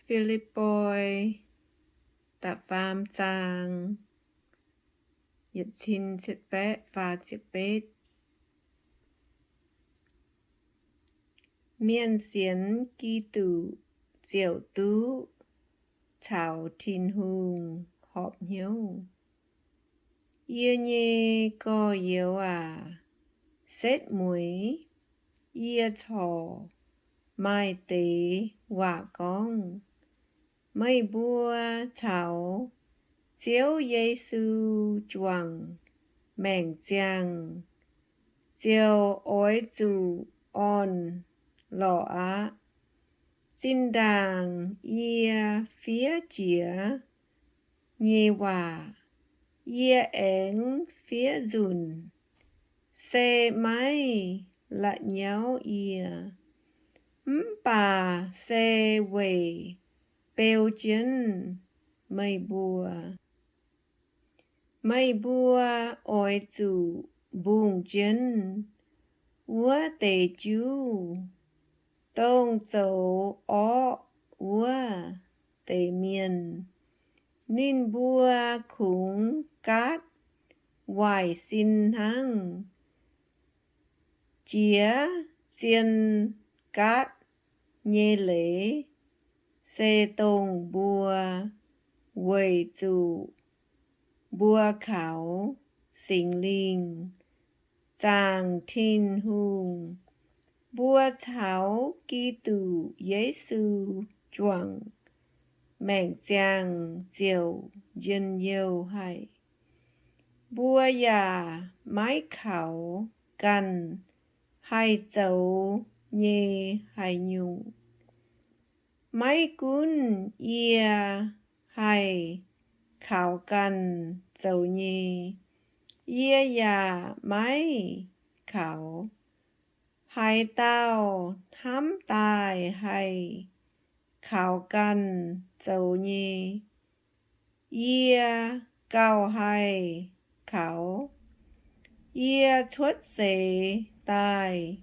Fi^lipv^poi da'faam zaang, yietc cin cietv baeqv faah ziepc betv. Mienh sienx Giduc ziouc duqv caux Tin-Hungh horpc hnyouv. Yie nyei gorx-youz aac, setv mueiz yie corc maaih deix waac gorngv, meih mbuo caux Ziouv Yesu juangc maengc ziangh ziouc oix zuqc orn-lorqc aqv. Zinh ndaangc yie fiev jiex nyei waac, yie aengx fiev nzunc, se maiv la'nyauv yie, mv baac se weic beu jienv meih mbuo. Meih mbuo oix zuqc mbungh jienv wuov deix juv, dongh zoux orqv wuov deix mienh. Ninh mbuo kungx gaatv waaic sin hnangv. Jiex zien gaatv nyei leiz se dongh mbuo weic zuqc mbuo kaux Singx Lingh zaangc Tin-Hungh, mbuo caux Giduc Yesu juangc maengc ziangh ziouc njien-youh haic. Mbuo yaac maiv kaux ganh haih zoux nyei haaix nyungc. Maiv gunv yie haih kaux ganh zoux nyei, yie yaac maiv kaux. Haaix dauh hnamv daaih haih kaux ganh zoux nyei, yie gauh haih kaux. Yie cuotv seix daaih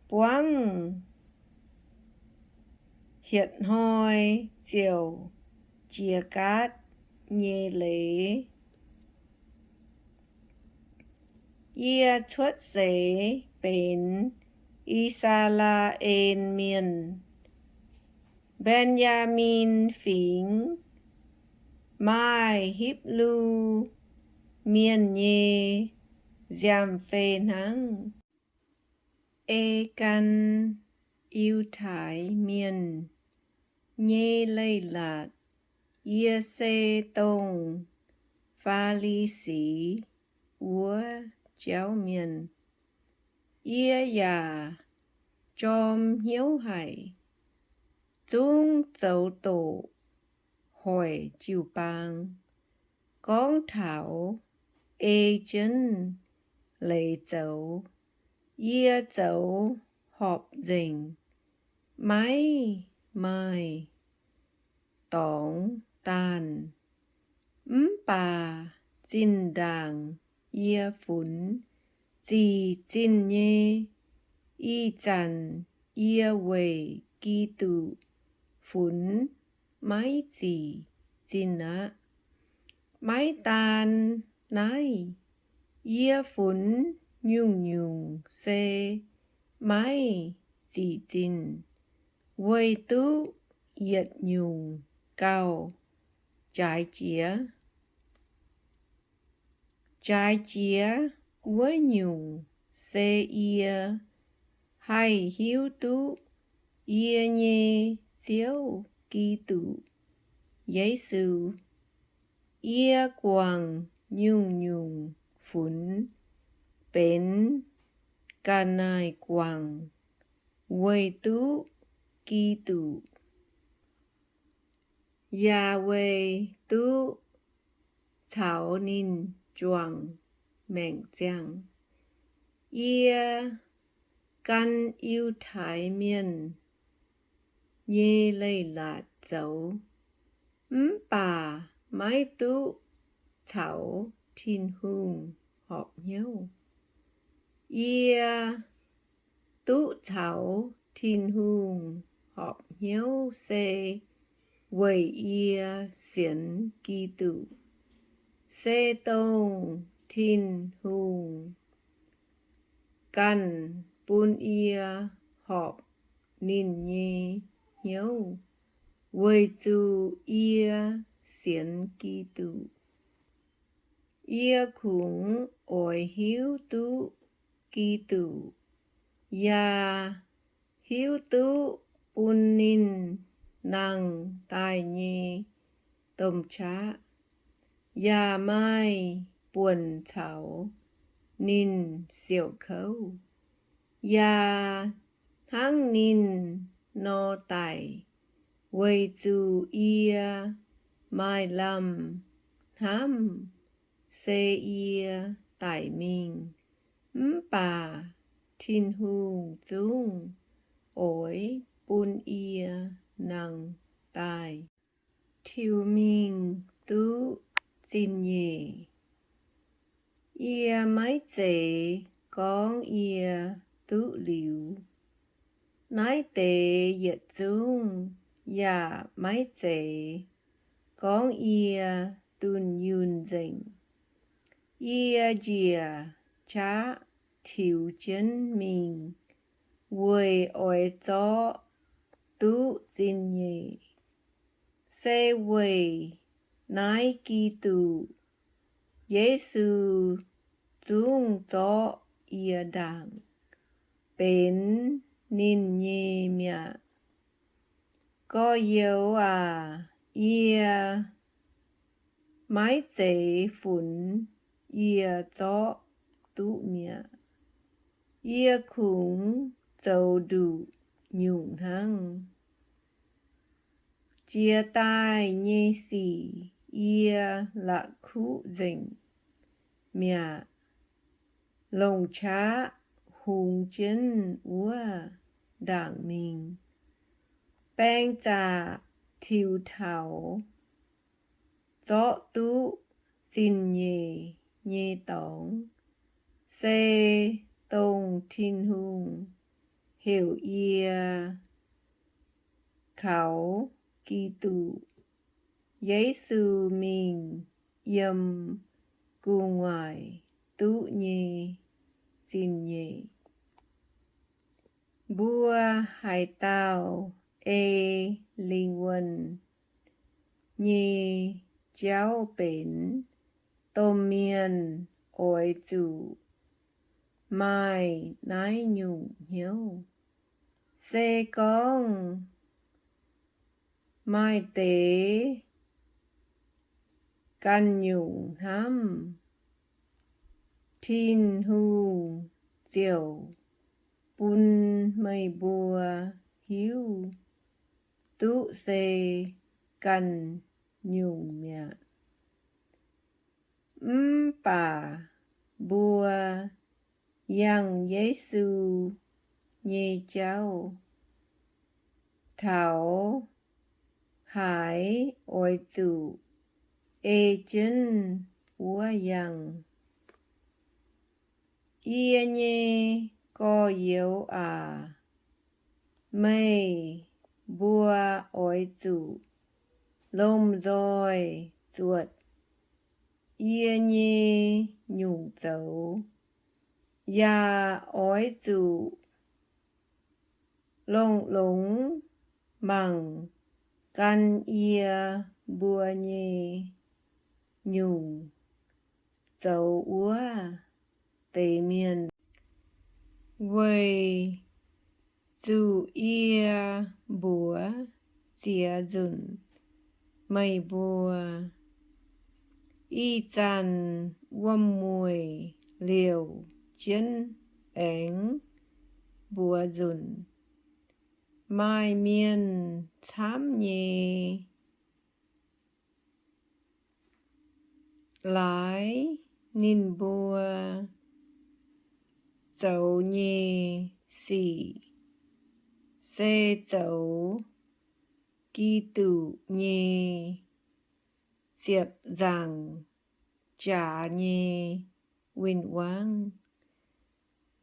buangv hietc hnoi ziouc jiex gaatv nyei leiz. Yie cuotv seix benx I^saa^laa^en Mienh, Mben^yaa^min Fingx, maaih Hipv^lu Mienh nyei nziaamv-fei hnangv. Ei gan Yiutai Mienh nyei leiz-latc. Yie se dongh Faa^li^si wuov jauv mienh. Yie yaac jorm hnyouv haic, zungv zoux doqc hoic jiu-baang, gorngv taux ei jienv leiz zoux. Yie zoux horpc nzengc, maiv maaih dorngx daanh. Mv baac zinh ndaangc yie funx zic zinh nyei, ih zanc yie weic Giduc funx maiv zic zinh aqv. Maiv daan naaiv, yie funx nyungc-nyungc se maiv zic zinh, weic duqv yietc nyungc gauh jaaix jiex. Jaaix jiex wuov nyungc se yie haih hiuv duqv yie nyei Ziouv Giduc Yesu. Yie guangc nyungc-nyungc funx benx ga'naaiv guangc weic duqv Giduc, yaac weic duqv caux ninh juangc maengc ziangh. Yie gan Yiutai Mienh nyei leiz-latc zoux, mv baac maiv duqv caux Tin-Hungh horpc hnyouv. Yie duqv caux Tin-Hungh horpc hnyouv se weic yie sienx Giduc, se dongh Tin-Hungh ganh bun yie horpc ninh nyei hnyouv, weic zuqc yie sienx Giduc. Yie kungx oix hiuv duqv Giduc, yaac hiuv duqv bun ninh nangh daaih nyei domh qaqv, yaac maaih buonc caux ninh siouc kouv, yaac hnangv ninh nor daic, weic zuqc yie maaih lamh hnamv se yie daic mingh, mv baac Tin-Hungh zungv oix bun yie nangh daaih, tiux mingh duqv zingh nyeic. Yie maiv zeiz gorngv yie duqv liuz naaiv deix yietc zungv, yaac maiv zeiz gorngv yie dunh yunh nzengc. Yie njiec qaqv tiux jienv mingh weic oix zorqv duqv zingh nyeic, se weic naaiv Giduc Yesu zungv zorqv yie ndaangc benx ninh nyei mi'aqv. Gorx-youz aac, yie maiv zeiz funx yie zorqv duqv mi'aqv. Yie kungx zoux nduqc nyungc hnangv. Jiex daaih nyei sic yie la'kuqv nzengc mi'aqv. Longc qaqv hungx jienv wuov ndaangc mingh, baeng zaqc tiux taux zorqv duqv zingh nyeic nyei dorngx, se dongh Tin-Hungh heuc yie kaux Giduc Yesu mingh yiem gu'nguaaic duqv nyei zingh nyeic. Mbuo haaix dauh ei lingh wuonh nyei jauv benx domh mienh oix zuqc maaih naaiv nyungc hnyouv. Se gorngv maaih deix ganh nyungc hnamv, Tin-Hungh ziouc bun meih mbuo hiuv duqv se ganh nyungc mi'aqv. Mv baac mbuo yangh Yesu nyei jauv taux haaix oix zuqc ei jienv wuov yangh. Yie nyei gorx-youz aac, meih mbuo oix zuqc lomh nzoih zuotc yie nyei nyungc zoux, yaac oix zuqc longx-longx mangc gan yie mbuo nyei nyungc zoux wuov deix mienh, weic zuqc yie mbuox ziex nzunc meih mbuo. Ih zanc wuom-mueic liouc jienv aengx mbuox nzunc. Maaih mienh camv nyei laaix ninh mbuo zoux nyei sic se zoux Giduc nyei ziepc nzaangc jaax nyei win-wangv,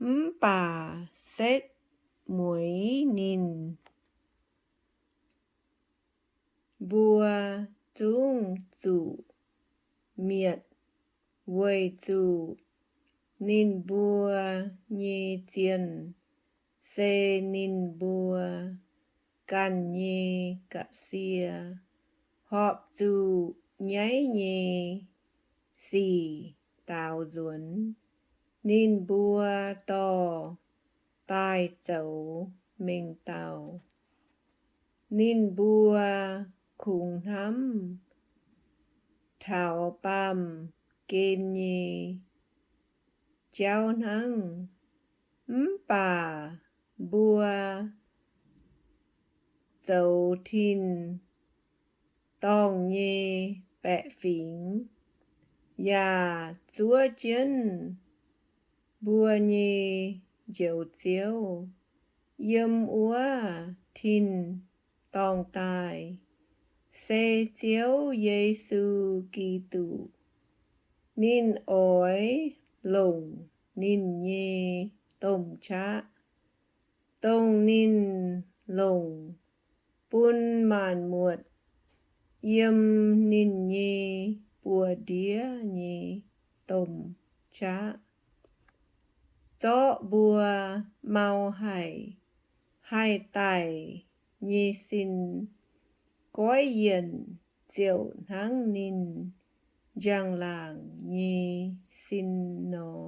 mv baac setv mueiz ninh. mbuo zungv zuqc mietc, weic zuqc ninh mbuo nyei zienh se ninh mbuo ganh nyei ga'sie, horpc zuqc nyaiv nyei sic daaux nzuonx. Ninh mbuo dorh daaih zoux mengh dauh. Ninh mbuo kungx hnamv taux baamh gen nyei jauv hnangv. Mv baac mbuo zoux tin-dorngh nyei baeqc fingx, yaac zuov jienv mbuo nyei Njoux Ziouv yiem wuov tin-dorngh daaih, se Ziouv Yesu Giduc. Ninh oix longc ninh nyei domh qaqv, dongh ninh longc bun maanc muotc yiem ninh nyei buoz-ndiev nyei domh qaqv, zorqv mbuo mau haic, haih daic nyei sin goiv yienc ziouc hnangv ninh njang-laangc nyei sin nor.